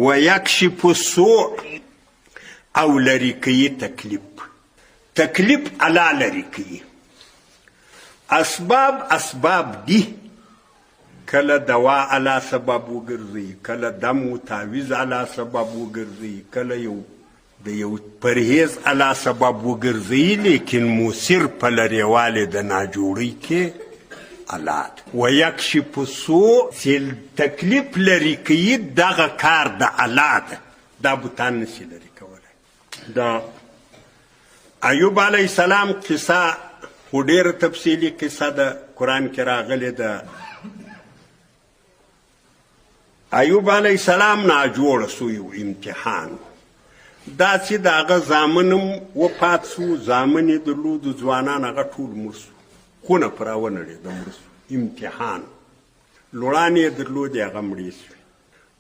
ویکشف السوء او لرې کوي تکلیف. تکلیف الله لرې کوي. اسباب اسباب دي، کله دوا الله سبب وګرځي، کله دم و تعویذ الله سبب وګرځي، کله یو د یو پرهیز الله سبب وګرځي، لیکن موثر په لرېوالي د ناجوړۍ کې الله ده. ویکشف السوء چې تکلیف لرې کوي دغه کار د الله ده، دا بتان نشي لرې کولی. د ایوب علیه السلام قصه خو ډېره تفصیلي قصه ده، قرآن کې راغلې ده. ایوب علیه السلام ناجوړ سو، یو امتحان دا چې د هغه زامن هم وفات سو، زامن یې درلودو، ځوانان هغه ټول مړ سو، خونه پر راونړېده، مړ سو. امتحان لوړان یې درلودې، هغه مړې سوې،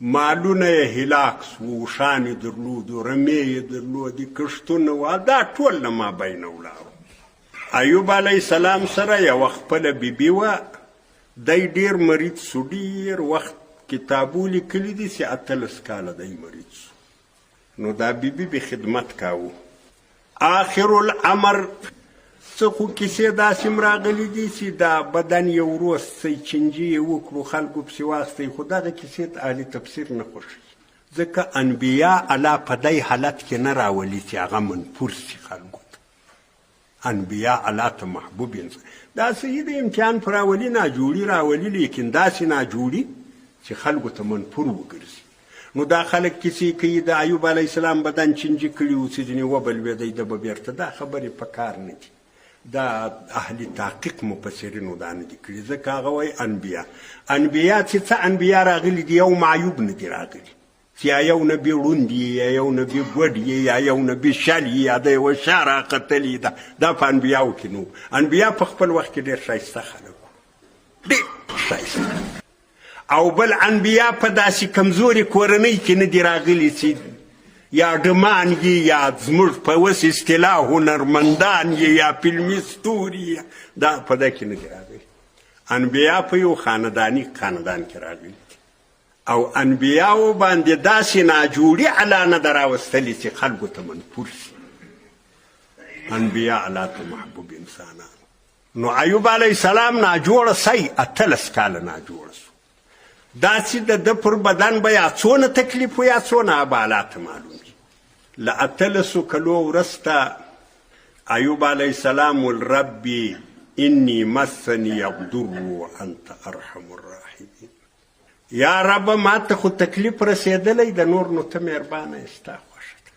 مالونه یې هلاک سو، اوښان یې درلودو، رمې یې درلودې، کښتونه وه، دا ټول له مابینه ولاړو. ایوب علیه السلام سره یوه خپله بیبي وه، دی ډېر مریض سو، ډېر وخت کتابو لیکلي دي چې 18 کاله دی مریض سو. نو دا بیبي به خدمت کاوه. آخر الامر څه خو کیسې داسې هم راغلي دي چې دا بدن یې وروست سی، چینجي یې وکړو، خلکو پسې واخیستی، خو دغه کیسې ته اهل تفسیر نه خوښوي، ځکه انبیا الله په دی حالت کې نه راولي چې هغه منفور سي خلکو ته. انبیا الله ته محبوب انسان دا صحیح دی، امتحان پر راولي، ناجوړي راولي، لیکن داسې ناجوړي چې خلکو ته منفور وګرځي. نو دا خلک کیسې کوي د ایوب علیه السلام بدن چینجي کړي وو چې ځینې وبلوېدی، ده به بېرته. دا خبرې په کار نه دي، دا اهل تحقیق مفسرینو دا نه دي کړي، ځکه هغه وایي انبیا انبیا چې څه انبیا راغلي دي، یو معیوب نه دي راغلي چې یا یو نبي ړوند یي، یا یو نبي ګوډ یي، یا یو نبي شل یي، یا د یوه شا راختلي ده. دا په انبیاو کې نه وو. انبیا په خپل وخت کې ډېر ښایسته خلک وو، ډېر ښایسته. او بل انبیا په داسې کمزورې کورنۍ کې نه دي راغلي چې یا ډمان یي، یا زموږ په اوس اصطلاح هنرمندان یي، یا فلمي ستوري، دا په دا کې نه دي راغلي. انبیا په یو خانداني خاندان کې راغلي دي، او انبیاو باندې داسې ناجوړي الله نه ده راوستلې چې خلکو ته منفور سي. انبیا الله ته محبوب انسانان. نو ایوب علیه السلام ناجوړه سی، 18 کاله ناجوړه سو. دا چې د ده پر بدن به یا څونه تکلیف و یا څونه به الله ته معلوم وي. له 18 کلو وروسته ایوب علیه السلام ول ربي انی مسنی الضر وانت ارحم الراحمین. یا رب ما ته خو تکلیف رسېدلی د نور نو ته مهربانه یې، ستا خوښه ده.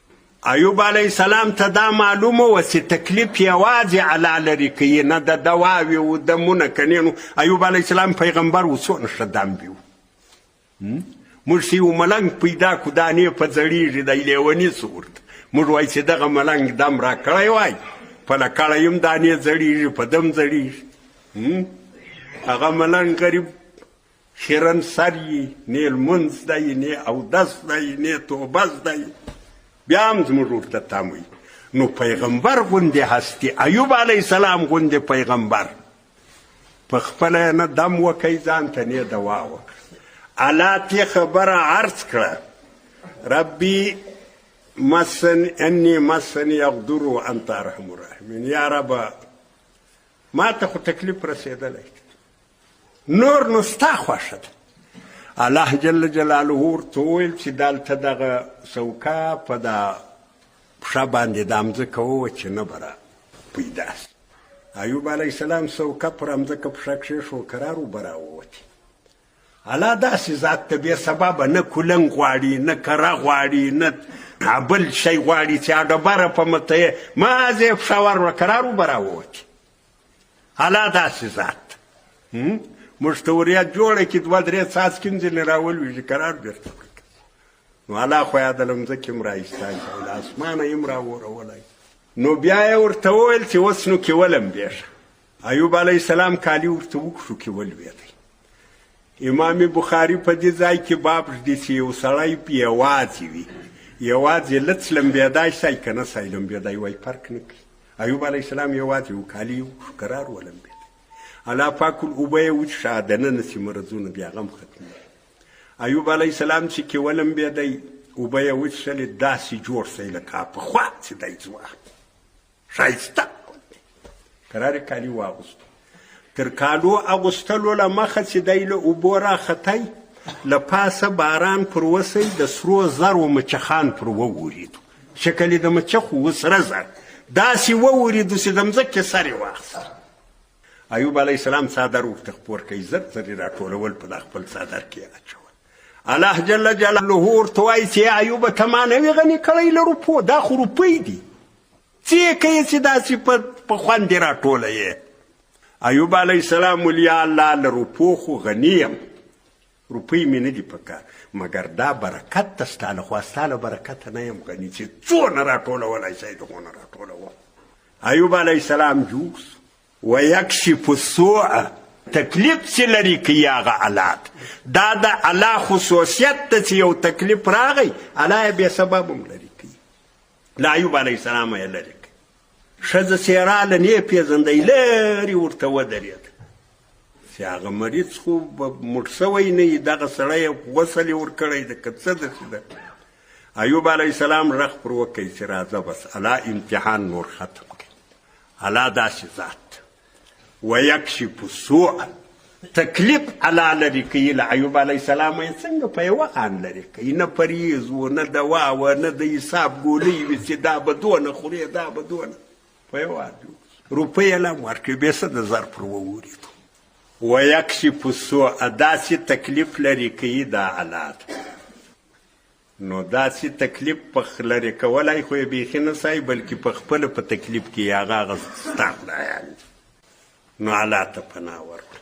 ایوب علیه السلام ته دا معلومه وه چې تکلیف یوازې الله لرې کوي، نه د دواوې و دمونه کنې. نو ایوب علیه السلام پیغمبر و، څونه ښه دم بي و. موږ چې یو ملنګ پیدا کړو دانې په ځړېږي، دی لیوني سو ورته. موږ وایي چې دغه ملنګ دم راکړی وای، په لکړه یې هم دانې ځړېږي، په دم ځړېږي. هغه ملنګ غریب خیرن سر یي، نه لمونځ دی، نه اودس دی، نه توبه دی، بیا هم زموږ ورته تم وي. نو پیغمبر غوندې هستي، ایوب علیه السلام غوندې پیغمبر په خپله یې نه دم وکړی ځان ته، نه دوا وکړه. الله ته خبره عرض کړه، ربي مسن انی مسنی یغدر وانت ارحم الراحمین. یا رب ما ته خو تکلیف رسېدلی، نور نو ستا خوښه ده. الله جل جلاله ورته وویل چې دلته دغه څوکه په دا پښه باندې دا مځکه ووه چې نه به را پیدا سي. ایوب علیه السلام څوکه پر مځکه پښه کښېښوه، کرار اوبه راووتې. الله داسې ذات ته بې سببه نه کولنګ غواړي، نه کره غواړي، نه بل شی غواړي چې ډبره په مته مازې پښه وروړه، کرار اوبه راووتې. الله داسې ذات موږ ته وریا جوړه کړي، دوه درې څاڅکي هم ځینې راولوېږي، کرار بېرته ورکوي. نو الله خو یې د له مځکې هم را ایستای شي، له اسمانه یې هم راورولی. نو بیا یې ورته وویل چې اوس نو کې ولمبېږه. ایوب علیه السلام کالي ورته وکښو کې ولوېدی. امام بخاري په دې ځای کې باب ږدي چې یو سړی یوازې وي، یوازې لڅ لمبېدای سي که نه سي لمبېدای، وایي فرق نه کوي. ایوب علیه السلام یوازې و، کالي یې وکښو، کرار ولمبېدی. الله پاک اوبه یې وڅښه، دننه چې مرضونه بیا غم ختمېږي. ایوب علیه السلام چې کې ولمبېدی، اوبه یې وڅښلې، داسې جوړ شوی لکه پخوا چې دی ځوان ښایسته. کرارې کالي واغوستو. تر کالو اغوستلو له مخه چې دی له اوبو راختی، له پاسه باران پر وسی، د سرو زرو مچخان پر وورېدو. شکل یې د مچخو و، سره زر داسې وورېدو چې د مځکې سر یې واخیست. ایوب علیه السلام څادر ورته خپور کوي، زر زر یې راټولول، په دا خپل څادر کې یې اچول. الله جل جلاله ورته وایي چې ایوبه ته ما نه وي غني کړی له روپو، دا خو روپۍ دي، څه یې کوې چې داسې په خوند یې راټوله یې؟ ایوب علیه السلام ویل یا الله له روپو خو غني یم، روپۍ مې نه دي پکار، مګر دا برکت ته ستا له خوا، ستا له برکته نه یم غني چې څونه راټولولی شی دغونه راټولوم. ایوب علیه السلام جوړ سو. ویکشف السوء، تکلیف چې لرې کوي هغه الله ده. دا د الله خصوصیت ده چې یو تکلیف راغی الله یې بې سبب هم لرې کوي. له ایوب علیه السلام یې لرې کوي. ښځه چې یې راله نه یې پېژندی، لرې ورته ودرېده چې هغه مریض خو به مړ شوی نه وي، دغه سړی یې غسل یې ورکړی ده که څه داسې ده. ایوب علیه السلام غږ پر وکړي چې راځه بس الله امتحان نور ختم کړي. الله داسې ذات ویکشف السوء، تکلیف الله لرې کوي. له ایوب علیه السلام یې څنګه په یوه آن لرې کوي؟ نه پرهیز و، نه دوا وه، نه د حساب ګولۍ وي چې دا به دونه خورې دا به دونه، په یوه آن جوړ روپۍ یې لا هم ورکړې، بې څه د زر پر وورېدو. ویکشف السوء، داسې تکلیف لرې کوي دا الله ده. نو داسې تکلیف په لرې کولای خو یې بیخي نه سای، بلکې په خپله په تکلیف کې یې هغه هغه ستا خدایان دي. نو الله ته پناه ورکړه.